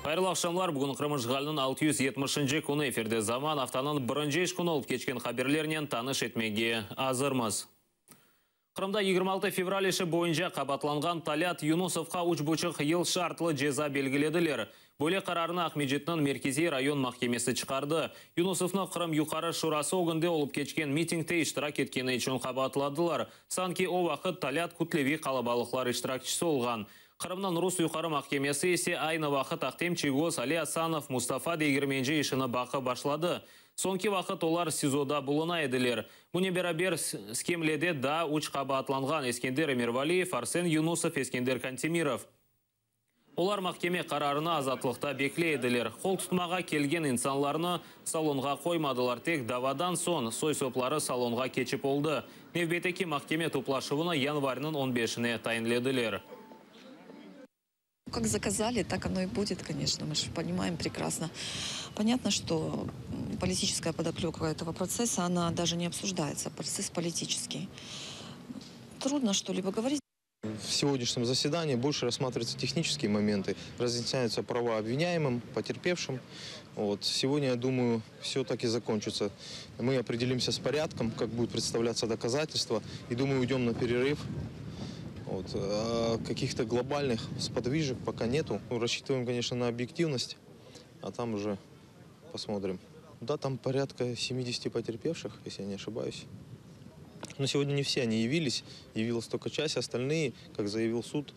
Hayırlı aqşamlar, bugün Qırım işğaliniñ 670-nci künü, efirde Zaman, aftanıñ birinci iş künü olıp keçken haberlernen tanış etmege azırmız. Qırımda 26 fevral işi boyunca qabaatlanğan Talât Yunusovqa üç buçuq yıl şartlı ceza belgilediler. Böyle qararnı Aqmescitniñ Merkeziy rayon mahkemesi çıqardı. Yunusovnı Qırım Yuqarı Şurası ögünde olıp keçken mitingte iştirak etkeni içün qabaatladılar. Sanki o vaqıt Talât kütleviy qalabalıqlar iştirakçisi olğan. Qırımnıñ rus Yuqarı mahkemesi ise aynı vaqıt Ahtem Çiygoz, Ali Asanov, Mustafa Degermenci işini baqıp başladı. Soñki vaqıt olar SİZOda buluna ediler. Bunen beraber, skemlede daa üç qabaatlanğan, Eskender Emirvaliyev, Arsen Yunusov, Eskender Kantemirov. Olar mahkeme qararını azatlıqta bekley ediler. Qol tutmağa kelgen insanlarnı salonğa qoymadılar, tek davadan soñ soy-sopları salonğa keçip oldı. Nevbetteki mahkeme toplaşuvını yanvarniñ on beşine tayinlediler. Как заказали, так оно и будет, конечно, мы же понимаем прекрасно. Понятно, что политическая подоплека этого процесса, она даже не обсуждается, процесс политический. Трудно что-либо говорить. В сегодняшнем заседании больше рассматриваются технические моменты, разъясняются права обвиняемым, потерпевшим. Вот. Сегодня, я думаю, все так и закончится. Мы определимся с порядком, как будут представляться доказательства, и, думаю, уйдем на перерыв. Вот. А каких-то глобальных сподвижек пока нету. Ну, рассчитываем, конечно, на объективность, а там уже посмотрим. Да, там порядка 70 потерпевших, если я не ошибаюсь. Но сегодня не все они явились, явилась только часть, остальные, как заявил суд,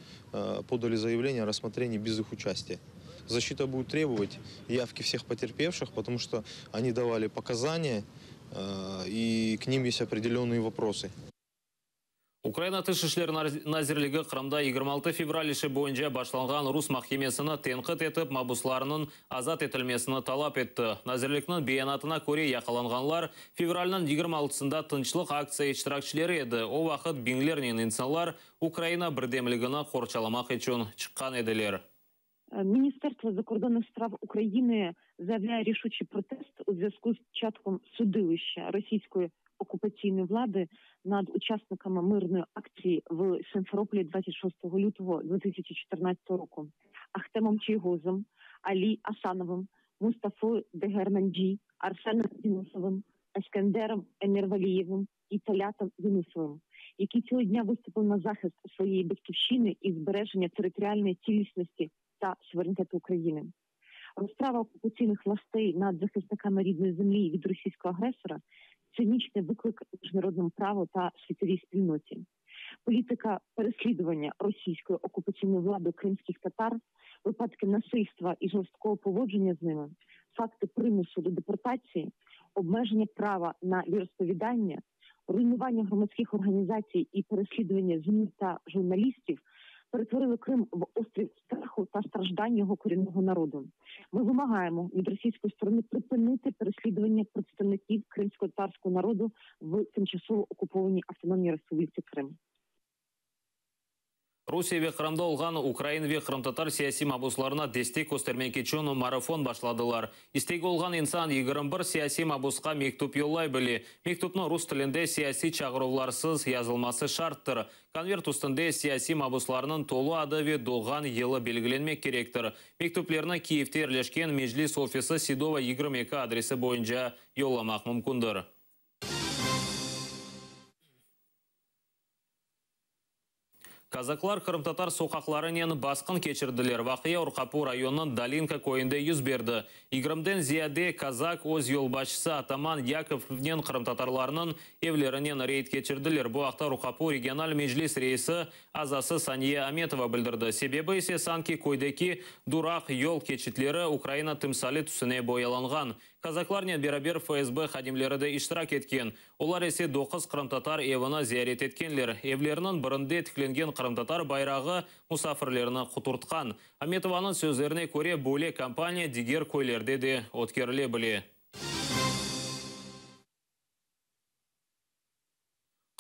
подали заявление о рассмотрении без их участия. Защита будет требовать явки всех потерпевших, потому что они давали показания, и к ним есть определенные вопросы. Ukraina Tış işler nazirligi Qırımda 26 fevral işi boyunca başlanğan rus mahkemesini tenqit etip, mabuslarnıñ azat etilmesini talap etti. Nazirlikniñ beyanatına köre, yaqalanğanlar fevralniñ 26-sında tınçlıq aktsiya iştirakçileri edi, o vaqıt biñlernen insanlar Ukraina birdemligini qorçalamaq içün çıqqan ediler. Міністерство закордонних справ України заявляє рішучий протест у зв'язку з початком судилища російської окупаційної влади над учасниками мирної акції в Симферополі 26 лютого 2014 року Ахтемом Чийгозом, Алі Асановим, Мустафою Дегерменджі, Арсеном Юнусовим, Ескендером Емірвалієвим і Талятом Юнусовим, які цього дня виступили на захист своєї батьківщини і збереження територіальної цілісності та суверенітету України. Розправа окупаційних властей над захисниками рідної землі від російського агресора – цинічний виклик міжнародному праву та світовій спільноті. Політика переслідування російської окупаційної влади кримських татар, випадки насильства і жорсткого поводження з ними, факти примусу до депортації, обмеження права на віросповідання, руйнування громадських організацій і переслідування ЗМІ та журналістів перетворили Крим в острів страху та страждань його корінного народу. Ми вимагаємо від російської сторони припинити переслідування представників кримсько-татарського народу в тимчасово окупованій Автономній Республіці Крим. Rusiye ve Qırımda olğan ukrain ve qırımtatar siyasiy mabuslarına destek köstermek içün marafon başladılar. İstegi olğan insan 21 siyasiy mabusqa mektüp yollay bile. Mektüpniñ rus tilinde siyasiy çağıruvlarsız yazılması şarttır. Konvert üstünde siyasiy mabuslarnıñ tolu adı ve doğğan yılı belgilenmek kerektir. Mektüplerni Kiyevde yerleşken Meclis ofisi Sedova 22 adresi boyunca yollamaq mümkündir. Kazaklar qırımtatar soqaqlarınen basqın keçirdiler. Vaqia Orqapu rayonınıñ Dolinka köyünde yüz berdi. Yigirmiden ziyade kazak öz yolbaşçısı ataman Yakovlevnen qırımtatarlarnıñ evlerinen reyd keçirdiler. Bu aqta Orqapu regional meclis reisi azası Saniye Ametova bildirdi. Sebebi ise sanki köydeki duraq yol keçitleri Ukraina timsali tüsüne boyalanğan. Kazaklarnen beraber FSB hadimleri de iştirak etken. Olar ise doquz qırımtatar evini ziyaret etkenler. Evlerniñ birinde tiklengen qırımtatar bayrağı musafirlerni quturtqan. Ametovanıñ sözlerine köre, böyle kampaniya diger köylerde de ötkerile bile.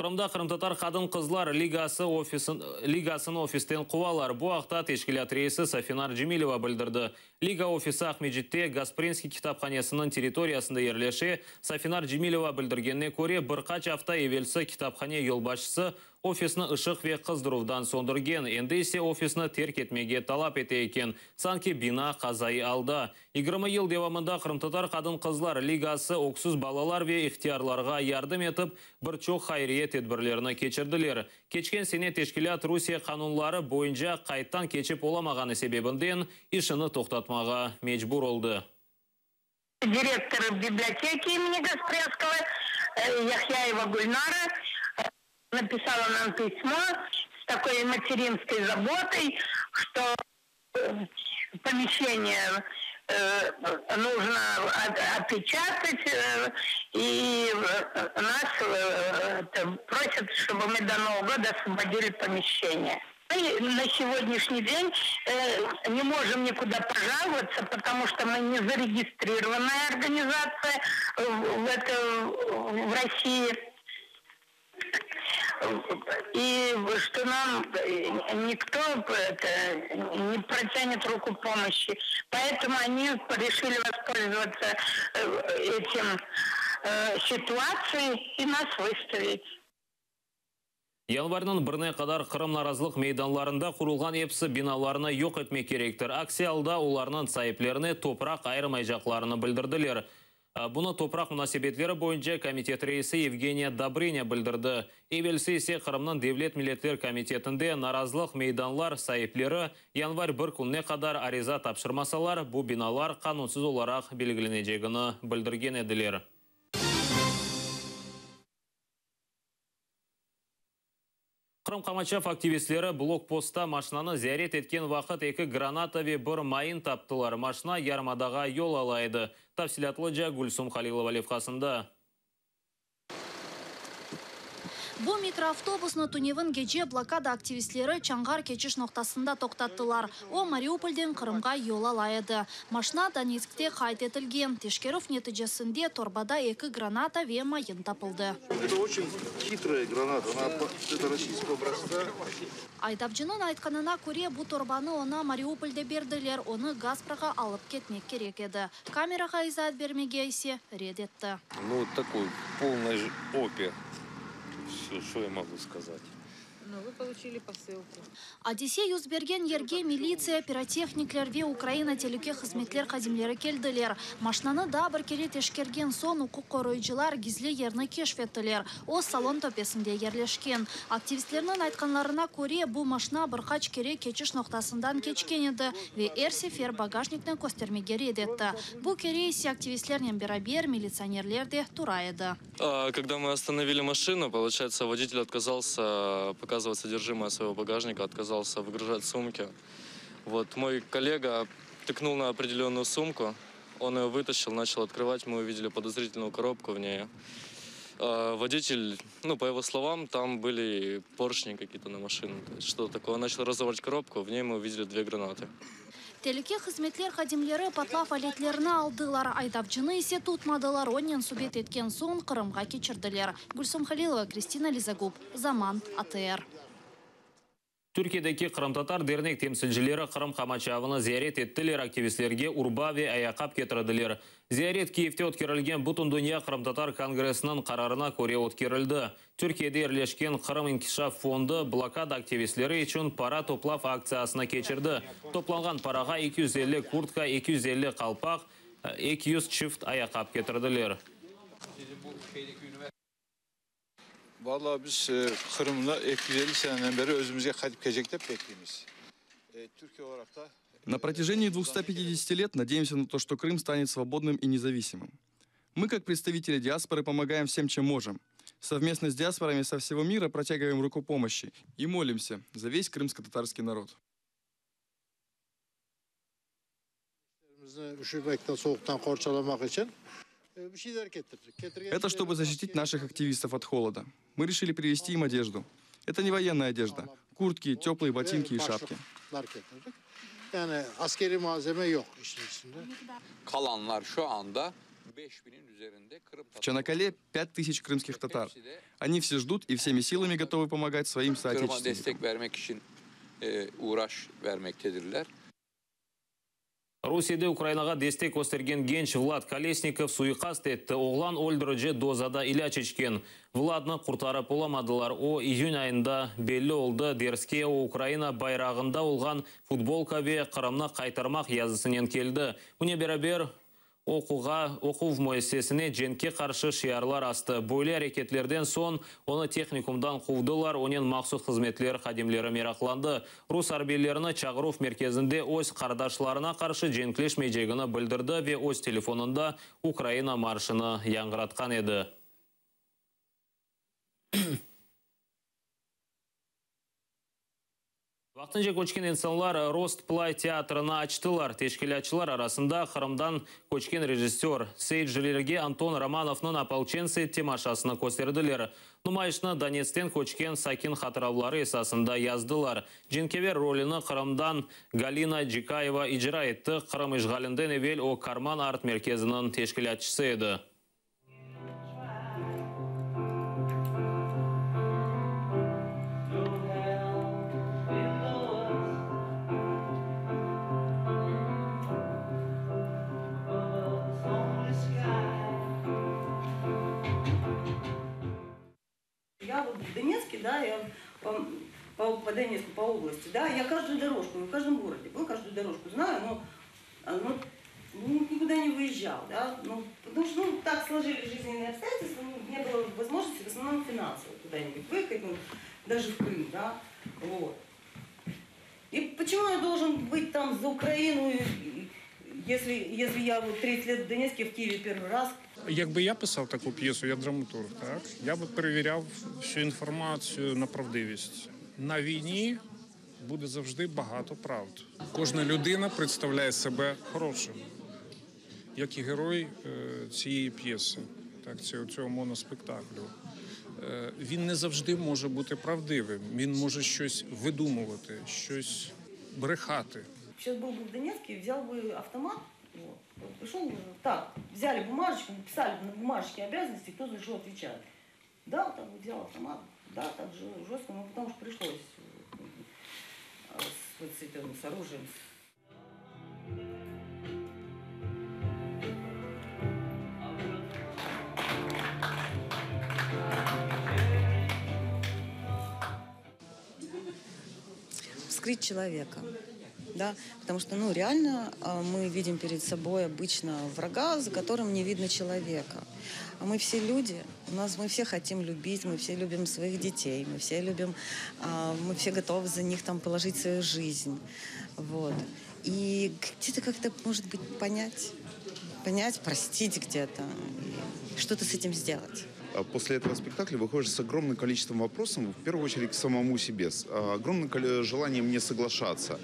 Qırımda Qırımtatar qadın-qızlar ligası ofisin, ligasını ofisten quvalar. Bu aqta teşkilât reisi Safinar Cemileva bildirdi. Liga ofisi Aqmescitte Gasprinskiy kitaphanesiniñ territoriyasında yerleşe. Safinar Cemileva bildirgenine köre, bir qaç afta evelsi kitaphane yolbaşçısı Ofisni ışıq ve qızdıruvdan söndürgen, endi ise ofisni terk etmege talap ete eken. Sanki bina qazaiy alda. 20 yıl devamında Qırımtatar qadın-qızlar ligası öksüz balalar ve ihtiyarlarğa yardım etip, bir çoq hayriye tedbirlerini keçirdiler. Keçken sene teşkilât Rusiye qanunları boyunca qayddan keçip olamağanı sebebinden işini toqtatmağa mecbur oldı. Директор библиотеки имени Гаспринского Яхьяева Гульнара написала нам письмо с такой материнской заботой, что помещение нужно опечатать, и нас просят, чтобы мы до Нового года освободили помещение. Мы на сегодняшний день не можем никуда пожаловаться, потому что мы не зарегистрированная организация в России. И что нам никто не протянет руку помощи. Поэтому они решили воспользоваться этим ситуацией и нас выставить. Yanvarniñ birine qadar Qırım narazılıq meydanlarında qurulğan episi binalarını yoq etmek kerektir. Aksi alda olarnıñ saiplerine topraq ayırmaycaqlarını bildirdiler. Bunı topraq munasebetleri boyunca komitet reisi Yevgeniya Dobrınya bildirdi. Evelsi ise Qırımnıñ Devlet milletler komitetinde narazılıq meydanlar saipleri yanvar 1 kününe qadar ariza tapşırmasalar, bu binalar qanunsız olaraq belgilenecegini bildirgen ediler. Qırım qamaçav aktivistleri blokpostta maşinanı ziyaret etken vaqıt eki granata ve bir mayın taptılar. Maşina yarımadağa yol ala edi. Tafsilâtlıca Gülsum Halilova levhasında. Bu mikroavtobusnı tünevin gece blokada aktivistleri Çonğar keçiş noqtasında toqtattılar. O, Mariupolden Qırımğa yol ala edi. Maşina Donetskte qayd etilgen. Teşkerüv neticesinde torbada eki granata ve mayın tapıldı. Это очень хитрая граната, она это российского образца. Aydavcınıñ aytqanına köre, bu torbanı oña Mariupolde berdiler. Onı Gasprağa alıp ketmek kerek edi. Kamerağa izaat bermege ise red etti. Ну, вот такой полной опе. Все, что я могу сказать. Ну, вы получили посылку. Adise yüz bergen yerge militsiya, pirotehnikler ve Ukraina telüke hızmetler hadimleri keldiler. Maşinanı daa bir kere teşkergen soñ uquq qoruyıcılar gizli yerni keşf ettiler. O, salon töpesinde yerleşken. Aktivistlerniñ aytqanlarına köre, bu maşina bir qaç kere keçiş noqtasından keçken edi ve er sefer bagajnikni köstermege red etti. Bu kere ise aktivistlernen beraber militsionerler de tura edi. Когда мы остановили машину, получается, водитель отказался показывать содержимое своего багажника, отказался выгружать сумки. Вот мой коллега тыкнул на определенную сумку, он ее вытащил, начал открывать, мы увидели подозрительную коробку в ней. Водитель, ну, по его словам, там были поршни какие-то на машину, то есть что-то такое. Он начал разрывать коробку, в ней мы увидели две гранаты. Telüke hızmetler hadimleri patlav aletlerini aldılar. Aydavcını ise tutmadılar. Onen subet etken soñ Qırımğa keçirdiler. Gülsum Halilova, Kristina Lizagub. Zaman, ATR. Türkiyedeki qırımtatar dernek temsilcileri Qırım qamaçavını ziyaret ettiler, aktivistlerge urba ve ayaqqap ketirdiler. Ziyaret Kiyevde ötkerilgen Bütündünya qırımtatar kongressiniñ qararına köre ötkerildi. Türkiyede yerleşken Qırım inkişaf fondu blokada aktivistleri içün para toplav aktsiyasını keçirdi. Toplanğan parağa 250 kurtka, 250 qalpaq, 200 çift ayaqqap ketirdiler. Vallahi biz Qırım'la 250 seneden beri özümizge qaytıp kelecek dep bekleymiz. Türkiye olarak da На протяжении 250 лет надеемся на то, что Крым станет свободным и независимым. Мы, как представители диаспоры, помогаем всем, чем можем. Совместно с диаспорами со всего мира протягиваем руку помощи и молимся за весь крымско-татарский народ. Üşümekten, soğuktan qorçalamaq içün bir şeyler getirdik. Getirgen Это чтобы защитить наших активистов от холода. Мы решили привезти им одежду. Это не военная одежда. Куртки, теплые ботинки и шапки. Getirdik. Yani askeri malzeme yoq işin içinde. Kalanlar şu anda 5000'in üzerinde Kırım В Чанаккале 5000 крымских татар. Они все ждут и всеми силами готовы помогать своим Kırım'a соотечественникам. destek vermek için uğraş vermektedirler. Rusiyede Ukrainağa destek köstergen genç Vlad Kolesnikov suiqast etti. Oğlan öldürici dozada ilâc içken. Vladnı qurtarıp olamadılar. O, iyün ayında belli oldı. Derske o, Ukraina bayrağında olğan futbolka ve Qırımnı qaytarmaq yazısınen keldi. Bunen beraber, Oquğa, oquv müessisesine cenkke qarşı şiarlar astı. Böyle areketlerden soñ onı tehnikumdan quvdılar, onen mahsus hızmetler hadimleri meraqlandı. Rus arbiylerini çağıruv merkezinde öz qardaşlarına qarşı cenkleşmeycegini bildirdi ve öz telefonında Ukraina marşını yañğıratqan edi. Vaqtınca köçken insanlar Rostplay teatrini açtılar. Teşkilâtçılar arasında Qırımdan köçken rejissör. Seyircilerge Anton Romanovnıñ Opolçentsı temaşasını kösterdiler. Numayışnı Donetskten köçken sakin hatıravları esasında yazdılar. Cenkâver rolüni Qırımdan Galina Cikayeva icra etti, Qırım işğalinden evel o Karman art-merkeziniñ teşkilâtçısı edi. Я вот в Донецке, да, я по, по, по Донецку, по области, да, я каждую дорожку, в каждом городе был, каждую дорожку знаю, но, но ну, никуда не выезжал, да, ну, потому что, ну, так сложились жизненные обстоятельства, ну, не было возможности, в основном финансово куда-нибудь выехать, ну, даже в Крым, да, вот. И почему я должен быть там за Украину, если, если я вот 30 лет в Донецке, в Киеве первый раз? Якби я писав таку п'єсу, я драматург, так я би перевіряв всю інформацію на правдивість. На війні буде завжди багато правд. Кожна людина представляє себе хорошим, як і герой цієї п'єси, так, цього, цього моноспектаклю. Він не завжди може бути правдивим, він може щось видумувати, щось брехати. Сейчас был бы в Донецке, взял бы автомат, вот, вот, пришел, так, взяли бумажечку, написали на бумажечке обязанности, кто за что отвечает. Да, вот так вот взял автомат, да, так же жестко, но потому что пришлось с, вот с этим, с оружием. Вскрыть человека. Да? Потому что, ну, реально мы видим перед собой обычно врага, за которым не видно человека. А мы все люди, у нас мы все хотим любить, мы все любим своих детей, мы все любим, мы все готовы за них там положить свою жизнь. Вот. И где-то как-то, может быть, понять, понять, простить где-то, и что-то с этим сделать. После этого спектакля выходишь с огромным количеством вопросов, в первую очередь к самому себе, с огромным желанием не соглашаться.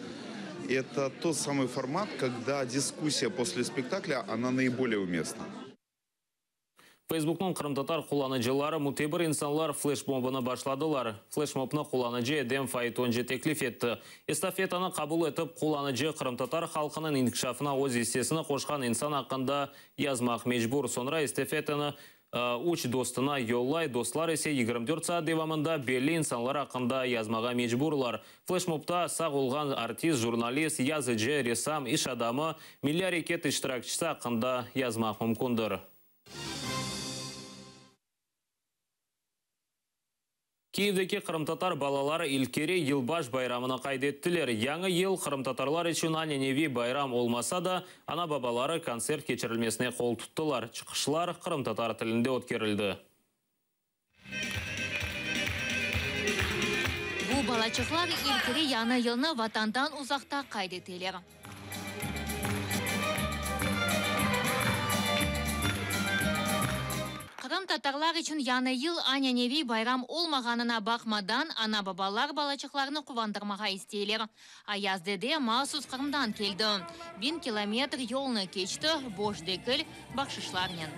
И это тот самый формат, когда дискуссия после спектакля, она наиболее уместна. Facebooknıñ qırımtatar qullanıcıları müteber insanlar fleşmobını başladılar. Fleşmobnı qullanıcı Edem Faytoncı teklif etti. Estafetanı qabul etip, qullanıcı qırımtatar halqınıñ inkişafına öz issesini qoşqan insan aqqında yazmaq mecbur. Soñra estafetanı üç dostuna yollay, dostlar ise 24 saat devamında belli insanlar aqqında yazmağa mecburlar. Fleşmobda sağ olğan artist, jurnalist, yazıcı, ressam, iş adamı, milliy areket iştirakçisi aqqında yazmaq mümkündir. Kiyevdeki qırımtatar balaları ilk kere yılbaş bayramını qayd ettiler. Yañı yıl qırımtatarlar içün ananeviy bayram olmasa da, ana-babaları kontsert keçirilmesine qol tuttılar. Çıqışlar qırımtatar tilinde ötkerildi. Bu balaçıqlar ilk kere Yañı yılnı Vatandan uzaqta qayd eteler. Qırımtatarlar içün Yañı yıl ananeviy bayram olmağanına baqmadan, ana-babalar balaçıqlarnı quvandırmağa isteyler. Ayaz dede mahsus Qırımdan keldi. 1000 kilometr yolnı keçti, boş degil, bahşışlarnen.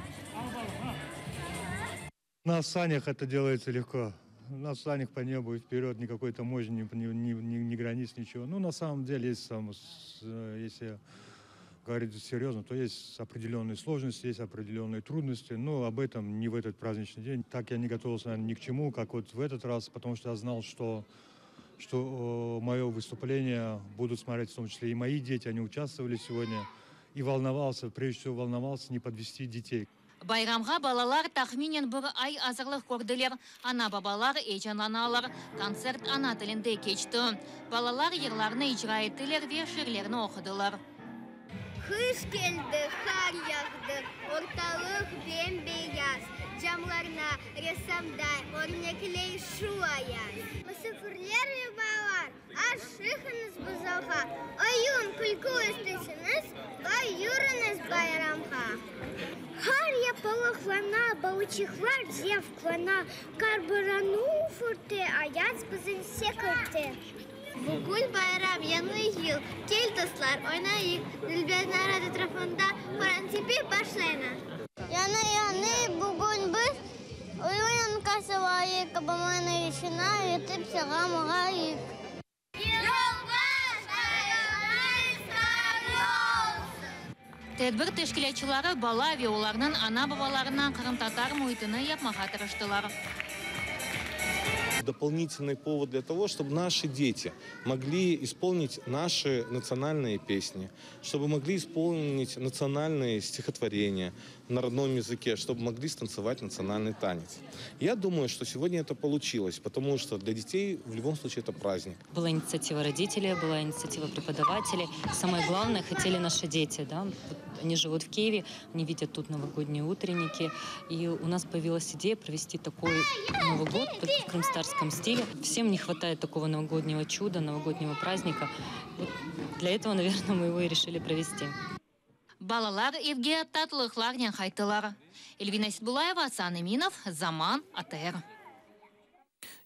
На санях это делается легко. На санях по небу и вперед, никакой таможни, ни, ни, ни, ни границ, ничего. Ну, на самом деле, есть сам, если говорить серьезно, то есть определенные сложности, есть определенные трудности, но об этом не в этот праздничный день. Так я не готовился, наверное, ни к чему, как вот в этот раз, потому что я знал, что... что мое выступление будут смотреть в том числе и мои дети, они участвовали сегодня. И волновался, прежде всего волновался не подвести детей. Bayramğa balalar tahminen bir ay azırlıq kördiler. Ana-babalar eyecanlanalar. Kontsert ana tilinde keçti. Balalar yırlarnı icra ettiler ve şiirlerni oqudılar. Qış keldi, qar yağdı, ortalıq bem-beyaz, Camlarına ressamday örnekley şu ayaz. Musafirler ve balalar, aşıqıñız bu zalğa, Oyun, külkü isteseñiz, buyurıñız bayramğa. Qar yapalaqlana, balıçıqlar zevqlana, Qar boranı üfürte, ayaz bizni sekirte. Bugün bayram, Yañı yıl, kel, dostlar, oynayıq, Dülber narat etrafında horan tepip başlayna. Yañı yılnı bugün biz oyunnen qarşılayıq, Babamnıñ yaşına yetip sağ-mağayıq. Yılbaş bayramıñız hayırlı olsun! Tedbir teşkilâtçıları bala ve olarnıñ ana-babalarına qırımtatar müitini yapmağa tırıştılar. Дополнительный повод для того, чтобы наши дети могли исполнить наши национальные песни, чтобы могли исполнить национальные стихотворения на родном языке, чтобы могли станцевать национальный танец. Я думаю, что сегодня это получилось, потому что для детей в любом случае это праздник. Была инициатива родителей, была инициатива преподавателей. Самое главное, хотели наши дети. Да? Вот они живут в Киеве, они видят тут новогодние утренники. И у нас появилась идея провести такой Новый год только в крымскотатарском стиле. Всем не хватает такого новогоднего чуда, новогоднего праздника. Вот для этого, наверное, мы его и решили провести. Balalar evge tatlıqlarnen qayttılar. Elvina Seitbullayeva, Asan Eminov, Zaman, ATR.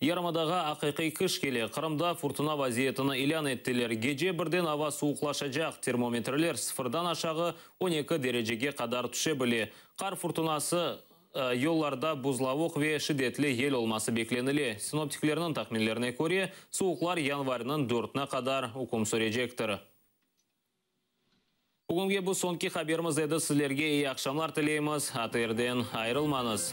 Yarımadağa aqiqiy qış kele. Qırımda furtuna vaziyetini ilân ettiler. Gece birden ava suvuqlaşacaq, termometrler sıfırdan aşağı 12 derecege qadar tüşe bile. Qar furtunası, yollarda buzlavuq ve şiddetli yel olması beklenile. Sinoptiklerniñ tahminlerine köre, suvuqlar yanvarniñ dörtüne qadar üküm sürecektir. Bugünge bu soñki haberimiz edi. Sizlerge eyi aqşamlar tileymiz. ATRden ayırılmañız.